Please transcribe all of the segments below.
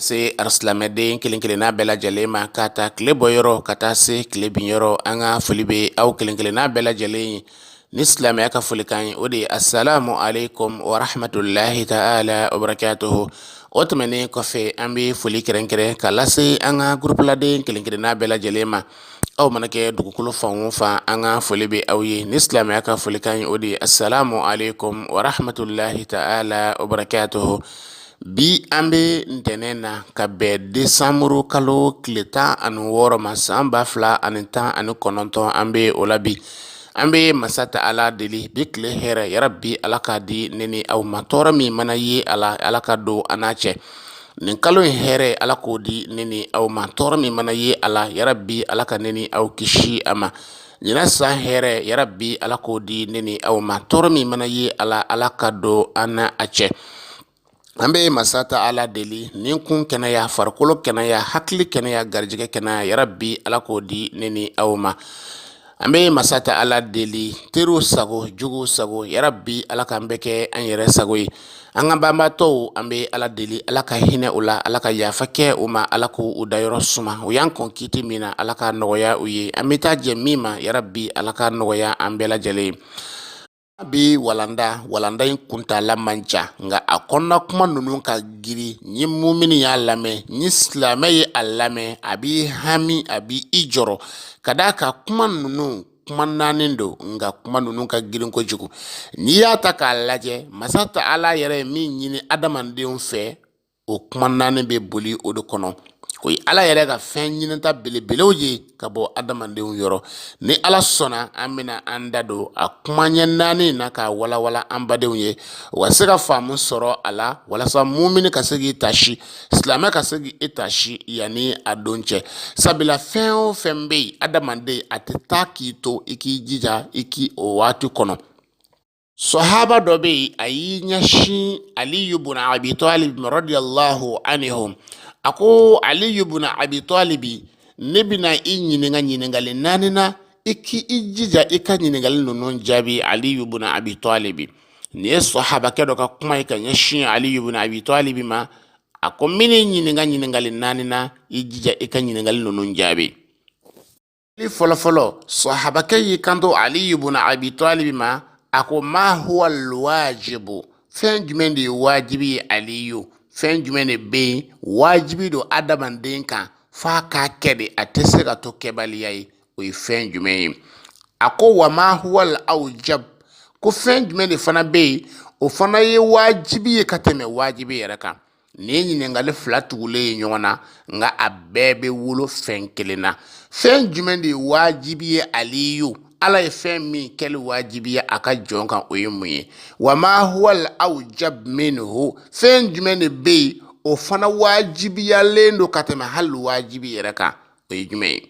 Se alisilamɛden kelen kelenna bɛɛ lajɛlen ma, ka taa tile bɔ yɔrɔ ka taa se tile bin yɔrɔ, an ka foli bɛ aw kelen kelenna bɛɛ lajɛlen ye ni silamɛya ka folikan ye, o de ye asalamu aleykum wa rahmatulahi taala wa barakatuhu. O tɛmɛnen kɔfɛ, an bɛ foli kɛrɛnkɛrɛn ka lase an ka gurupuladen kelen kelenna bɛɛ lajɛlen ma. Aw mana kɛ dugukolo fan o fan, an ka foli bɛ aw ye ni silamɛya ka folikan ye, o de ye asalamu aleykum wa rahmatulahi taala wa barakatuhu. Bi an bɛ ntɛnɛn na ka bɛn desanburu kalo tile 16 ma, san 2019, an bɛ o la bi. An bɛ masa taala deli, bi tile hɛrɛ, yarabi Ala k'a di ne ni aw ma. Tɔɔrɔ min mana ye a la, Ala ka don an n'a cɛ. Nin kalo in hɛrɛ, Ala k'o di ne ni aw ma. Tɔɔrɔ min mana ye a la, yarabi Ala ka ne ni aw kisi a ma. Ɲinan san hɛrɛ, yarabi Ala k'o di ne ni aw ma. Tɔɔrɔ min mana ye a la, Ala ka don an n'a cɛ. An bɛ masa taala deli, ni kun kɛnɛya, farikolo kɛnɛya, hakili kɛnɛya, garijɛgɛ kɛnɛya, yarabi Ala k'o di ne ni aw ma. An bɛ masa taala deli, teriw sago, juguw sago, yarabi Ala k'an bɛɛ kɛ an yɛrɛ sago ye. An ka banbaatɔw, an bɛ Ala deli, Ala ka hinɛ u la, Ala ka yafa kɛ u ma, Ala k'u dayɔrɔ suma. U y'an kɔn kiti min na, Ala k'a nɔgɔya u ye. An bɛ taa jɛ min ma, yarabi Ala k'a nɔgɔya an bɛɛ lajɛlen ye. Bi walanda, walanda in kuntaala man ca, nka a kɔnɔna kuma ninnu ka girin. Ni mumini y'a lamɛn, ni silamɛ ye a lamɛn, a b'i hami, a b'i i jɔrɔ, ka d'a kan kuma ninnu kuma naani don, nka kuma ninnu ka girin kojugu. N'i y'a ta k'a lajɛ, masa taala yɛrɛ ye min ɲini adamadenw fɛ, o kuma naani bɛ boli o de kɔnɔ. O ye Ala yɛrɛ ka fɛn ɲinita belebelew ye ka bɔ adamadenw yɔrɔ. Ni Ala sɔnna, an bɛna an da don a kuma ɲɛ naani na k'a walawala an badenw ye, u ka se ka faamu sɔrɔ a la, walasa mumini ka se k'i tasi, silamɛ ka se k'i tasi yanni a don cɛ. Sabula fɛn o fɛn bɛ yen, adamaden a tɛ taa k'i to, i k'i jija i k'i o waati kɔnɔ. Sɔhaba dɔ bɛ yen, a y'i ɲɛsin Aliyu bun Abi Talib radiyallahu anhu. A ko: Aliyu bun Abi Talib, ne bɛna i ɲininka ɲininkali naani na, i k'i jija i ka ɲininkali ninnu jaabi. Aliyu bun Abi Talib, nin ye sɔhabakɛ dɔ ka kuma ye ka ɲɛsin Aliyu bun Abi Talib ma. A ko: n bɛn'i ɲininka ɲininkali naani na, i jija i ka ɲininkali ninnu jaabi. Fɔlɔfɔlɔ, sɔhabakɛ y'i kanto Aliyu bun Abi Talibi ma, a ko: ma huwa alwajibu? Fɛn jumɛn de ye wajibi ye? Aliyu, fɛn jumɛn de bɛ yen, wajibi don adamaden kan f'a k'a kɛ de, a tɛ se ka to kɛbaliya ye, o ye fɛn jumɛn ye? A ko: wa ma huwa al-awjab? Ko fɛn jumɛn de fana bɛ yen, o fana ye wajibi ye ka tɛmɛ wajibi yɛrɛ kan? Nin ye ɲininkali fila tugulen ye ɲɔgɔn na, nka a bɛɛ bɛ wolo fɛn kelen na. Fɛn jumɛn de ye wajibi ye, Aliyu? Ala ye fɛn min kɛli wajibiya a ka jɔn kan, o ye mun ye? Wa ma huwa al-awjab minhu? Fɛn jumɛn de bɛ yen, o fana wajibiyalen don ka tɛmɛ hali wajibi yɛrɛ kan, o ye jumɛn ye?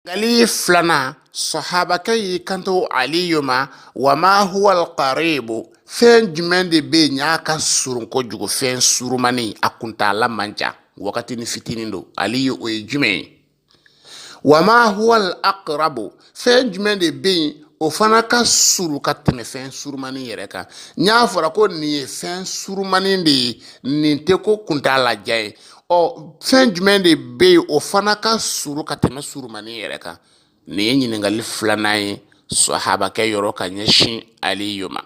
Ɲininkali filanan, sɔhabakɛ y'i kanto Aliyu ma: wa ma huwa alqaribu? Fɛn jumɛn de bɛ yen n'a ka surun kojugu, fɛn surumani, a kuntaala man jan, wagati ni fitinin don, Aliyu, o ye jumɛn ye? Wa ma huwa alaqrabu? Fɛn jumɛn de bɛ yen, o fana ka surun ka tɛmɛ fɛn surumani yɛrɛ kan? N y'a fɔra ko nin ye fɛn surumani de ye, nin tɛ ko kuntaala jan ye. Ɔ, fɛn jumɛn de bɛ yen, o fana ka surun ka tɛmɛ surumani yɛrɛ kan? Nin ye ɲininkali filanan ye sɔhabakɛ yɔrɔ ka ɲɛsin Aliyu ma.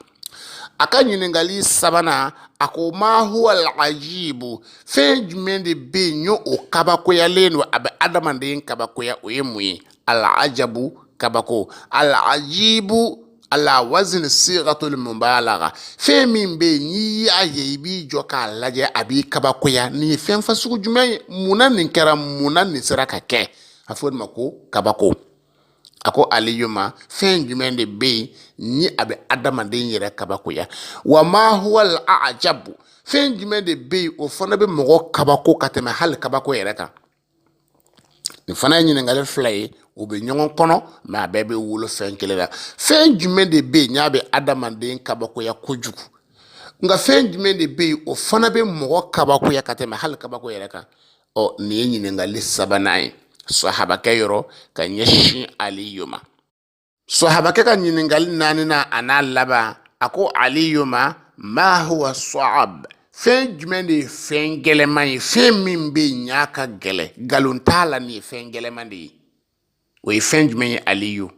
A ka ɲininkali sabanan, a ko: ma huwa al-ajibu? Fɛn jumɛn de bɛ yen n'o o kabakoyalen don, a bɛ adamaden kabakoya, o ye mun ye? Al-ajabu, kabako. Al-ajibu ala wazini sigatul mubalaga. Fɛn min bɛ yen, n'i y'a ye, i b'i jɔ k'a lajɛ, a b'i kabakoya. Nin ye fɛn fasugu jumɛn ye? Munna nin kɛra? Munna nin sera ka kɛ? A fɔ o de ma ko kabako. A ko Aliyu ma: fɛn jumɛn de bɛ yen ni a bɛ adamaden yɛrɛ kabakoya? Wa ma huwa al-ajabu? Fɛn jumɛn de bɛ yen, o fana bɛ mɔgɔ kabako ka tɛmɛ hali kabako yɛrɛ kan? Nin fana ye ɲininkali fila ye, u bɛ ɲɔgɔn kɔnɔ, mais a bɛɛ bɛ wolo fɛn kelen na. Fɛn jumɛn de bɛ yen n'a bɛ adamaden kabakoya kojugu? Nka fɛn jumɛn de bɛ yen, o fana bɛ mɔgɔ kabakoya ka tɛmɛ hali kabako yɛrɛ kan? Ɔ, nin ye ɲininkali sabanan ye sahabakɛ yɔrɔ ka ɲɛsin Aliyu ma. Sahabakɛ ka ɲininkali naaninan a n'a laban, a ko Aliyu ma: ma huwa saab? Fɛn jumɛn de ye fɛn gɛlɛman ye, fɛn min bɛ yen n'a ka gɛlɛn, nkalon t'a la, nin ye fɛn gɛlɛman de ye, o ye fɛn jumɛn ye Aliyu?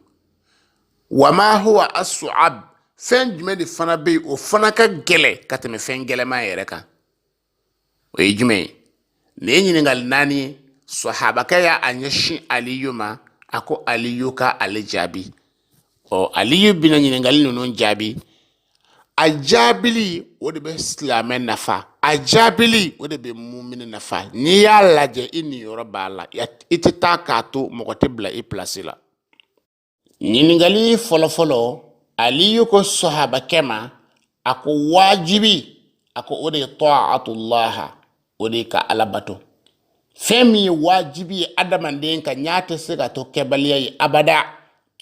Wama huwa asuab, fɛn jumɛn de fana bɛ yen, o fana ka gɛlɛn ka tɛmɛ fɛn gɛlɛman yɛrɛ kan, o ye jumɛn ye? Nin ye ɲininkali naani ye sahabakɛ y'a ɲɛsin Aliyu ma. A ko Aliyu ka ale jaabi. Ɔ, Aliyu bɛna ɲininkali ninnu jaabi. A jaabili, o de bɛ silamɛ nafa. A jaabili, o de bɛ mumini nafa. N'i y'a lajɛ, i niyɔrɔ b'a la. I tɛ taa k'a to mɔgɔ tɛ bila i pilasi la. Ɲininkali fɔlɔfɔlɔ, Aliyu ko sahabakɛ ma, a ko wajibi, a ko o de ye taatulaha, o de ye ka Ala bato. Fɛn min ye wajibi ye adamaden kan, n'a tɛ se ka to kɛbaliya ye abada,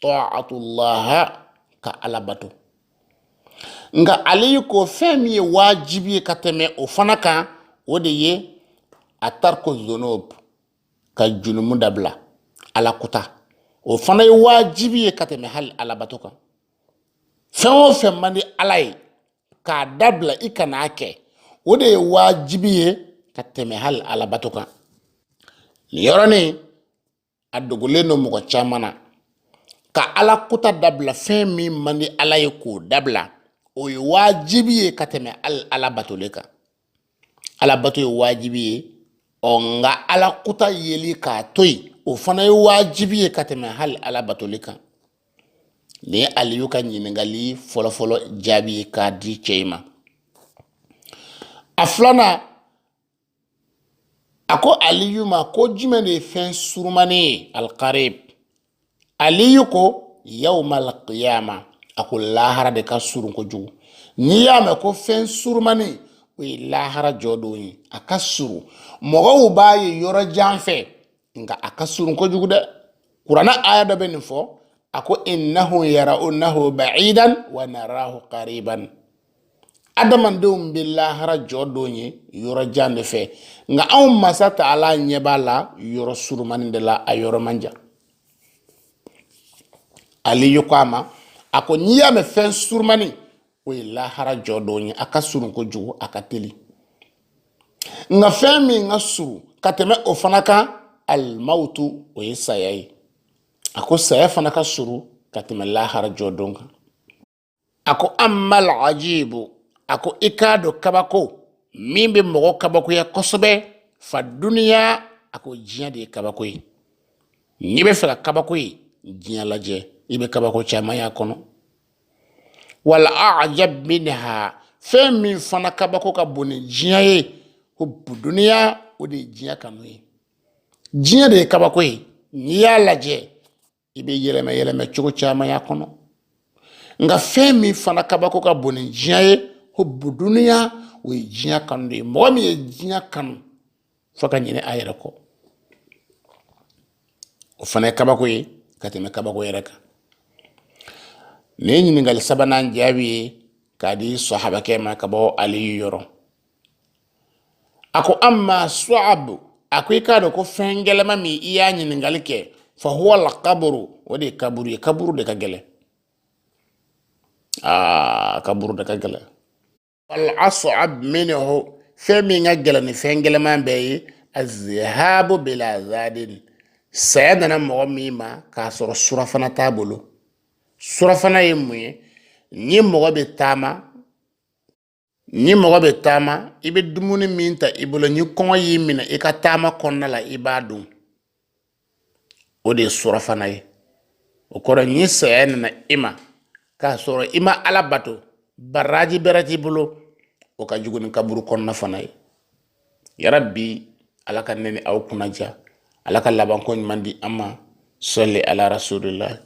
taatulaha, ka Ala bato. Nka Aliyu ko fɛn min ye wajibi ye ka tɛmɛ o fana kan, o de ye a tarku zunub, ka junumu dabila, Ala kuta. O fana ye wajibi ye ka tɛmɛ hali alabato kan. Fɛn o fɛn man di Ala ye, k'a dabila, i kan'a kɛ, o de ye wajibi ye ka tɛmɛ hali alabato kan. Nin yɔrɔnin a dogolen don mɔgɔ caman na. Ka Ala kuta dabila, fɛn min man di Ala ye, k'o dabila, o ye wajibi ye ka tɛmɛ hali ala batoli kan. Ala bato ye wajibi ye, ɔ, nka Ala kuta yeli k'a to yen, o fana ye wajibi ye ka tɛmɛ hali ala batoli kan. Nin ye Aliyu ka ɲininkali fɔlɔfɔlɔ jaabi ye k'a di cɛ in ma. A filanan, a ko Aliyu ma ko jumɛn de ye fɛn surumani ye, alkarib? Aliyu ko yawmal qiyama, a ko lahara de ka surun kojugu. N'i y'a mɛn ko fɛn surumani, o ye lahara jɔ don ye. A ka surun, mɔgɔw b'a ye yɔrɔ jan fɛ, nka a ka surun kojugu dɛ. Kuranɛ aya dɔ bɛ nin fɔ, a ko innahu yarawnahu ba'idan wa narahu qariban. Adamadenw bɛ lahara jɔ don ye yɔrɔ jan de fɛ, nka anw masa taala ɲɛ b'a la yɔrɔ surumani de la, a yɔrɔ man jan. Aliyu ko a ma, a ko n'i y'a mɛn fɛn surumani, o ye lahara jɔ don ye, a ka surun kojugu, a ka teli. Nka fɛn min ka surun ka tɛmɛ o fana kan, alimawutu, o ye saya ye. A ko saya fana ka surun ka tɛmɛ lahara jɔ don kan. A ko amal ajibu, a ko i k'a dɔn kabako min bɛ mɔgɔ kabakoya kosɛbɛ, fa duniya, a ko diɲɛ de ye kabako ye. N'i bɛ fɛ ka kabako ye, diɲɛ lajɛ, i bɛ kabako caman y'a kɔnɔ. Wal ajab minha, fɛn min fana kabako ka bon ni diɲɛ ye, hubbu duniya, o de ye diɲɛ kanu ye. Diɲɛ de ye kabako ye. N'i y'a lajɛ, i bɛ yɛlɛmɛ yɛlɛmɛ cogo caman y'a kɔnɔ. Nka fɛn min fana kabako ka bon ni diɲɛ ye, hubbu duniya, o ye diɲɛ kanu de ye. Mɔgɔ min ye diɲɛ kanu fo ka ɲinɛ a yɛrɛ kɔ, o fana ye kabako ye ka tɛmɛ kabako yɛrɛ kan. Nin ye ɲininkali sabanan jaabi ye k'a di sahabakɛ ma ka bɔ Aliyu yɔrɔ. A ko amma suabu, a ko i k'a dɔn ko fɛn gɛlɛma min i y'a ɲininkali kɛ, fa huwa alqabru, o de ye kaburu ye. Kaburu de ka gɛlɛn. Aa, kaburu de ka gɛlɛn. Wal as'ab minhu, fɛn min ka gɛlɛn ni fɛn gɛlɛman bɛɛ ye, azihabu bila zadin, saya nana mɔgɔ min ma k'a sɔrɔ surafana t'a bolo. Surafana ye mun ye? Ni mɔgɔ bɛ taama, i bɛ dumuni min ta i bolo, ni kɔngɔ y'i minɛ i ka taama kɔnɔna la, i b'a dun, o de ye surafana ye. O kɔrɔ, ni saya nana i ma k'a sɔrɔ i ma Ala bato, baraji bɛrɛ t'i bolo, o ka jugu ni kaburu kɔnɔna fana ye. Yarabi, Ala ka ne ni aw kunna diya, Ala ka labanko ɲuman di an ma. Sɔli ala rasulillah.